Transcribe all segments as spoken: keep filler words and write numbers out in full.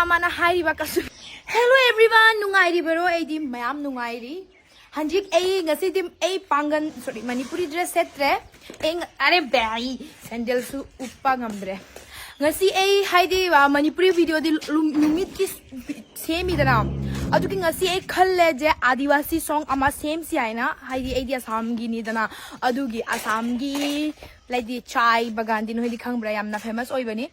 ꯃꯥꯅ ꯍꯥꯏꯔꯤꯕ ꯀꯁꯨ꯫ Hello everyone, ꯅꯨꯡꯉꯥꯏꯔꯤꯕꯔꯣ? ꯑꯩꯗꯤ ꯃꯌꯥꯝ ꯅꯨꯡꯉꯥꯏꯔꯤ꯫ ꯍꯧꯖꯤꯛ ꯑꯩ ꯉꯁꯤꯗꯤ ꯑꯩ ꯄꯥꯡꯒꯟ, sorry, ꯃꯅꯤꯄꯨꯔꯤ dress ꯁꯦꯠꯇ꯭ꯔꯦ꯫ ꯑꯩ ꯉ-, ꯑꯔꯦ ꯕꯦ, ꯑꯩ ꯁꯦꯟꯗꯜꯁꯨ ꯎꯞꯄ ꯉꯝꯗ꯭ꯔꯦ꯫ ꯉꯁꯤ ꯑꯩ ꯍꯥꯏꯗꯤ, ꯑ, ꯃꯅꯤꯄꯨꯔꯤ videoꯗꯤ ꯂꯨꯝ-, ꯅꯨꯃꯤꯠꯀꯤ ꯁꯦꯝꯃꯤꯗꯅ, ꯑꯗꯨꯒꯤ ꯉꯁꯤ ꯑꯩ ꯈꯜꯂꯦ ꯖꯦ ꯑꯥꯗꯤꯋꯥꯁꯤ song ꯑꯃ ꯁꯦꯝꯁꯤ ꯍꯥꯏꯅ, ꯍꯥꯏꯗꯤ ꯑꯩꯗꯤ ꯑꯁꯥꯝꯒꯤꯅꯤꯗꯅ, ꯑꯗꯨꯒꯤ ꯑꯁꯥꯝꯒꯤ ꯂꯩꯗꯤ ꯆꯥꯏ ꯕꯒꯥꯟꯗꯤ ꯅꯣꯏꯗꯤ ꯈꯪꯕ꯭ꯔꯥ? ꯌꯥꯝꯅ famous ꯑꯣꯏꯕꯅꯤ꯫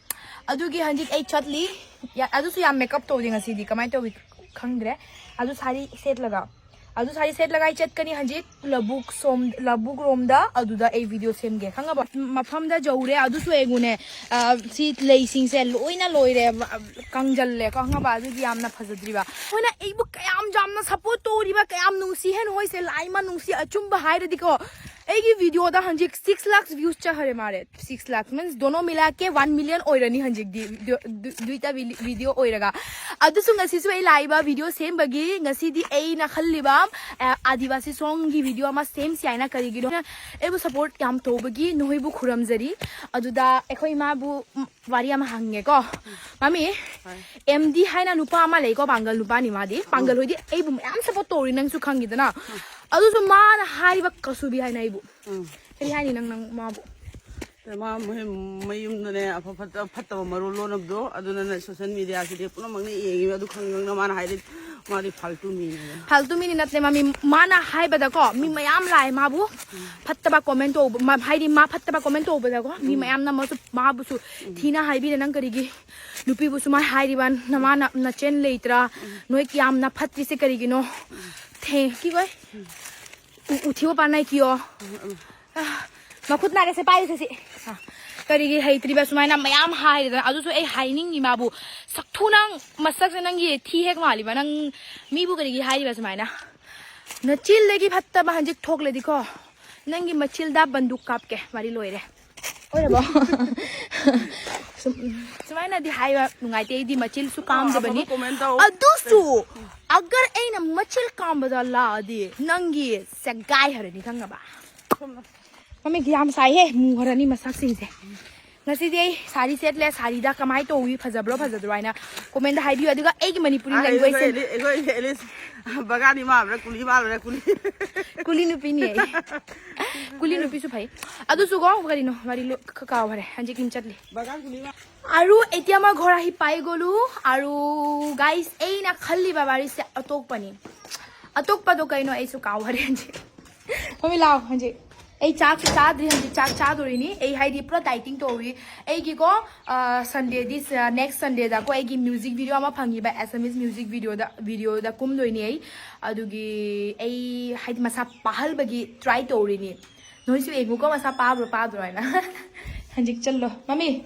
ꯑꯗꯨꯒꯤ ꯍꯧꯖꯤꯛ ꯑꯩ ꯆꯠꯂꯤ꯫ ꯌꯥ-, ꯑꯗꯨꯁꯨ ꯌꯥꯝ makeup ꯇꯧꯗꯦ ꯉꯁꯤꯗꯤ꯫ ꯀꯃꯥꯏꯅ ꯇꯧꯋꯤ ꯈꯪꯗ꯭ꯔꯦ꯫ ꯑꯗꯨ ꯁꯥꯔꯤ ꯁꯦꯠꯂꯒ, ꯑꯗꯨ ꯁꯥꯔꯤ ꯁꯦꯠꯂꯒ ꯑꯩ ꯆꯠꯀꯅꯤ ꯍꯧꯖꯤꯛ ꯂꯧꯕꯨꯛ ꯁꯣꯝ, ꯂꯧꯕꯨꯛ ꯔꯣꯝꯗ꯫ ꯑꯗꯨꯗ ꯑꯩ video ꯁꯦꯝꯒꯦ, ꯈꯪꯉꯕ? ꯃꯐꯝꯗ ꯌꯧꯔꯦ꯫ ꯑꯗꯨꯁꯨ ꯌꯦꯡꯉꯨꯅꯦ, ꯑ, ꯁꯤ ꯂꯩꯁꯤꯡꯁꯦ ꯂꯣꯏꯅ ꯂꯣꯏꯔꯦ, ꯑ, ꯀꯪꯖꯜꯂꯦ, ꯈꯪꯉꯕ? ꯑꯗꯨꯒꯤ ꯌꯥꯝꯅ ꯐꯖꯗ꯭ꯔꯤꯕ꯫ ꯃꯣꯏꯅ ꯑꯩꯕꯨ ꯀꯌꯥꯝ ꯌꯥꯝꯅ support ꯇꯧꯔꯤꯕ, ꯀꯌꯥꯝ ꯅꯨꯡꯁꯤ ꯍꯦꯟ ꯍꯣꯏꯁꯦ, ꯂꯥꯏꯃ ꯅꯨꯡꯁꯤ꯫ ꯑꯆꯨꯝꯕ ꯍꯥꯏꯔꯗꯤꯀꯣ, ꯑꯩꯒꯤ videoꯗ ꯍꯧꯖꯤꯛ six lakhs views ꯆꯠꯈ꯭ꯔꯦ ꯃꯥꯔꯦ꯫ Six lakh means ꯗꯣꯅꯣ ꯃꯤꯂꯥ ꯀꯦ one million ꯑꯣꯏꯔꯅꯤ ꯍꯧꯖꯤꯛꯇꯤ, video, ꯗꯨ-, ꯗꯨꯏꯇ ꯚꯤ-, video ꯑꯣꯏꯔꯒ꯫ ꯑꯗꯨꯁꯨ ꯉꯁꯤꯁꯨ ꯑꯩ ꯂꯥꯛꯏꯕ video ꯁꯦꯝꯕꯒꯤ, ꯉꯁꯤꯗꯤ ꯑꯩꯅ ꯈꯜꯂꯤꯕ, ꯑ, ꯑꯥꯗꯤꯋꯥꯁꯤ songꯒꯤ video ꯑꯃ ꯁꯦꯝꯁꯤ ꯍꯥꯏꯅ꯫ ꯀꯔꯤꯒꯤꯅꯣ? ꯑꯩꯕꯨ support ꯌꯥꯝ ꯇꯧꯕꯒꯤ ꯅꯈꯣꯏꯕꯨ ꯈꯨꯔꯨꯝꯖꯔꯤ꯫ ꯑꯗꯨꯗ ꯑꯩꯈꯣꯏ ꯏꯃꯥꯕꯨ, ꯎꯝ, ꯋꯥꯔꯤ ꯑꯃ ꯍꯪꯉꯦꯀꯣ꯫ ꯃꯃꯤ, ꯍꯣꯏ꯫ ꯑꯦꯝ ꯗꯤ ꯍꯥꯏꯅ ꯅꯨꯄꯥ ꯑꯃ ꯂꯩꯀꯣ, ꯄꯥꯡꯒꯜ ꯅꯨꯄꯥꯅꯤ ꯃꯥꯗꯤ꯫ ꯄꯥꯡꯒꯜ ꯎꯝ꯫ ꯍꯣꯏꯗꯤ ꯑꯩꯕꯨ ꯃꯌꯥꯝ support ꯇꯧꯔꯤ, ꯅꯪꯁꯨ ꯈꯪꯉꯤꯗꯅ꯫ ꯎꯝ꯫ ꯑꯗꯨꯁꯨ ꯃꯥꯅ ꯍꯥꯏꯔꯤꯕ ꯀꯁꯨꯕꯤ ꯍꯥꯏꯅ ꯑꯩꯕꯨ꯫ ꯎꯝ꯫ ꯀꯔꯤ ꯍꯥꯏꯅꯤ ꯅꯪ, ꯅꯪ ꯃꯥꯕꯨ? ꯃꯥ ꯃꯌꯨꯝ-, ꯃꯌꯨꯝꯗꯅꯦ ꯑꯐ ꯐꯠꯇ-, ꯐꯠꯇꯕ ꯃꯔꯣꯜ ꯂꯣꯟꯅꯕꯗꯣ, ꯑꯗꯨꯅꯅꯦ social mediaꯁꯤꯗꯤ ꯄꯨꯝꯅꯃꯛꯅ ꯌꯦꯡꯉꯤꯕ꯫ ꯑꯗꯨ ꯈꯪ ꯈꯪꯅ ꯃꯥꯅ ꯍꯥꯏꯔꯤ, ꯃꯥꯗꯤ ꯐꯥꯜꯇꯨ ꯃꯤꯅꯦꯅ꯫ ꯐꯥꯜꯇꯨ ꯃꯤꯅꯤ ꯅꯠꯇꯦ, ꯃꯥꯃꯤ, ꯃꯥꯅ ꯍꯥꯏꯕꯗꯀꯣ, ꯃꯤ ꯃꯌꯥꯝ ꯂꯥꯛꯑꯦ ꯃꯥꯕꯨ ꯐꯠꯇꯕ comment ꯇꯧꯕ, ꯃꯥ-, ꯍꯥꯏꯗꯤ ꯃꯥ ꯐꯠꯇꯕ comment ꯇꯧꯕꯗꯀꯣ, ꯃꯤ ꯃꯌꯥꯝꯅ ꯃꯥꯁꯨ, ꯃꯥꯕꯨꯁꯨ ꯊꯤꯅ ꯍꯥꯏꯕꯤꯔꯦ, "ꯅꯪ ꯀꯔꯤꯒꯤ ꯅꯨꯄꯤꯕꯨ ꯁꯨꯃꯥꯏꯅ ꯍꯥꯏꯔꯤꯕ? ꯅꯃꯥꯅ ꯅꯆꯦꯟ ꯂꯩꯇ꯭ꯔꯥ? ꯅꯣꯏ ꯌꯥꯝꯅ ꯐꯠꯇ꯭ꯔꯤꯁꯦ ꯀꯔꯤꯒꯤꯅꯣ?" ꯊꯦꯡ-, ꯀꯤꯒꯣꯏ꯫ ꯎ-, ꯎꯊꯤꯕ ꯄꯥꯟꯅꯩ ꯀꯤꯌꯣ꯫ ꯑ, ꯃꯈꯨꯠ ꯅꯥꯔꯦꯁꯦ, ꯄꯥꯏꯔꯤꯁꯦ ꯁꯤ꯫ ꯑ, ꯀꯔꯤꯒꯤ ꯍꯩꯇ꯭ꯔꯤꯕ ꯁꯨꯃꯥꯏꯅ ꯃꯌꯥꯝ ꯍꯥꯏꯔꯦꯗꯅ꯫ ꯑꯗꯨꯁꯨ ꯑꯩ ꯍꯥꯏꯅꯤꯡꯉꯤ ꯃꯥꯕꯨ, "ꯁꯛꯊꯨ ꯅꯪ, ꯃꯁꯛꯁꯦ ꯅꯪꯒꯤ ꯊꯤ ꯍꯦꯛ ꯃꯥꯜꯂꯤꯕ, ꯅꯪ ꯃꯤꯕꯨ ꯀꯔꯤꯒꯤ ꯍꯥꯏꯔꯤꯕ ꯁꯨꯃꯥꯏꯅ? ꯅꯆꯤꯜꯗꯒꯤ ꯐꯠꯇꯕ ꯍꯟꯖꯤꯛ ꯊꯣꯛꯂꯗꯤꯀꯣ, ꯅꯪꯒꯤ ꯃꯆꯤꯜꯗ ꯕꯟꯗꯨꯛ ꯀꯥꯞꯀꯦ꯫ ꯋꯥꯔꯤ ꯂꯣꯏꯔꯦ꯫ ꯑꯣꯏꯔꯕꯣ?" ꯁꯨꯝ, ꯁꯨꯃꯥꯏꯅꯗꯤ ꯍꯥꯏꯕ ꯅꯨꯡꯉꯥꯏꯇꯦ, ꯑꯩꯗꯤ ꯃꯆꯤꯜꯁꯨ ꯀꯥꯝꯗꯕꯅꯤ꯫ ꯑꯐꯕ comment ꯇꯧ꯫ ꯑꯗꯨꯁꯨ, ꯑꯒꯔ ꯑꯩꯅ ꯃꯆꯤꯜ ꯀꯥꯝꯕꯗ ꯂꯥꯛꯑꯗꯤ, ꯅꯪꯒꯤ ꯁꯦꯒꯥꯏ ꯍꯔꯅꯤ, ꯈꯪꯉꯕ? ꯃꯃꯤꯠ ꯌꯥꯝ ꯁꯥꯏꯍꯦ, ꯃꯨꯈ꯭ꯔꯅꯤ ꯃꯁꯛꯁꯤꯡꯁꯦ꯫ ꯉꯁꯤꯗꯤ ꯑꯩ ꯁꯥꯔꯤ ꯁꯦꯠꯂꯦ꯫ ꯁꯥꯔꯤꯗ ꯀꯃꯥꯏꯅ ꯇꯧꯏ, ꯐꯖꯕ꯭ꯔꯣ ꯐꯖꯗ꯭ꯔꯣ ꯍꯥꯏꯅ comment ꯍꯥꯏꯕꯤꯌꯨ꯫ ꯑꯗꯨꯒ ꯑꯩꯒꯤ ꯃꯅꯤꯄꯨꯔꯤ ꯑꯩꯈꯣꯏ language ꯁꯦ ꯑꯦꯂꯤ- ꯑꯩꯈꯣꯏ ꯑꯦꯂꯤꯁ ꯕꯒꯥꯅꯤ ꯃꯥꯟꯕ꯭ꯔꯥ ꯀꯨꯂꯤ ꯃꯥꯟꯕ꯭ꯔꯥ ꯀꯨꯂꯤ? ꯀꯨꯂꯤ ꯅꯨꯄꯤꯅꯤ ꯑꯩ꯫ ꯀꯨꯂꯤ ꯅꯨꯄꯤꯁꯨ ꯐꯩ꯫ ꯑꯗꯨꯁꯨꯀꯣ ꯀꯔꯤꯅꯣ ꯋꯥꯔꯤ ꯂꯣ- ꯈ- ꯀꯥꯎꯈ꯭ꯔꯦ, ꯍꯧꯖꯤꯛ ꯏꯟ ꯆꯠꯂꯤ꯫ ꯕꯒꯥ ꯀꯨꯂꯤ ꯃꯥ- আৰু এতিয়া মই ঘৰ আহি পাই গ'লো। আৰু guys, ꯑꯩꯅ ꯈꯜꯂꯤꯕ ꯋꯥꯔꯤꯁꯦ ꯑꯇꯣꯞꯄꯅꯤ꯫ ꯑꯇꯣꯞꯄꯗꯣ ꯀꯩꯅꯣ ꯑꯩꯁꯨ ꯀꯥꯎꯈ꯭ꯔꯦ ꯍꯧꯖꯤꯛ꯫ ꯃꯃꯤ ꯂꯥꯎ ꯍꯧꯖꯤꯛ꯫ ꯑꯩ ꯆꯥꯛꯁꯨ ꯆꯥꯗ꯭ꯔꯤ ꯍꯧꯖꯤꯛ, ꯆꯥꯛ ꯆꯥꯗꯣꯔꯤꯅꯤ꯫ ꯑꯩ ꯍꯥꯏꯗꯤ ꯄꯨꯔꯥ dieting ꯇꯧꯔꯤ꯫ ꯑꯩꯒꯤꯀꯣ ꯁꯟꯗꯦꯗꯤ, next Sundayꯗꯀꯣ ꯑꯩꯒꯤ music video ꯑꯃ ꯐꯪꯉꯤꯕ, Assamese music videoꯗ videoꯗ ꯀꯨꯝꯗꯣꯏꯅꯤ ꯑꯩ꯫ ꯑꯗꯨꯒꯤ ꯑꯩ ꯍꯥꯏꯗꯤ ꯃꯁꯥ ꯄꯥꯍꯜꯕꯒꯤ try ꯇꯧꯔꯤꯅꯤ꯫ ꯅꯣꯏꯁꯨ ꯌꯦꯡꯉꯨꯀꯣ ꯃꯁꯥ ꯄꯥꯕ꯭ꯔꯣ ꯄꯥꯗ꯭ꯔꯣ ꯍꯥꯏꯅ꯫ ꯍꯧꯖꯤꯛ ꯆꯠꯂꯣ ꯃꯃꯤ꯫